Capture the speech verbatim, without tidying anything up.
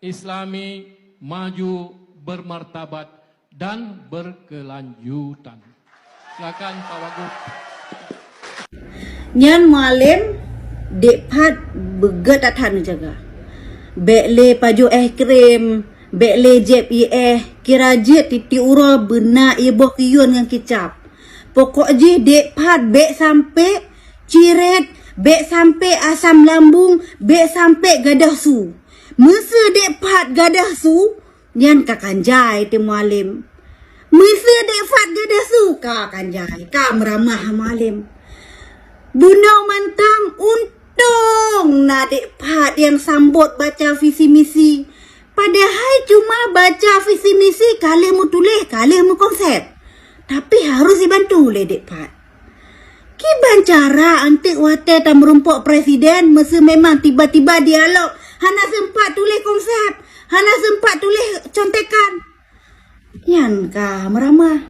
Islami maju, bermartabat dan berkelanjutan. Silakan Pak Wagub. Nyan Mualem, dek phat beugét that-that neujaga. Bék lé pajoh éh krem, bék lé jieb ié éh, kira jeuet tieb-tieb uroe beuna ié boh kiyun ngon kicap. Pokok jih dek phat bék sampoe cirét, bék sampoe asam lambung, bék sampoe gadôh su. Meuseu dek phat gadôh su, nyan ka kan jai teuh Mualem. Meuseu dek phat gadôh su ka kan jai, ka meuramah Mualem. Bunoe mantong untông na dek phat nyang sambot baca visi misi. Padahai cuma baca visi misi ka lheueh meutuléh, ka lheueh meukonsep. Tapi harus jibantu lé dek phat. Kiban cara anteuk watée tameurumpok presiden meuseu memang tiba-tiba dialog, hana seumpat tuléh konsep, hana seumpat tuléh contekan. Nyan ka meuramah.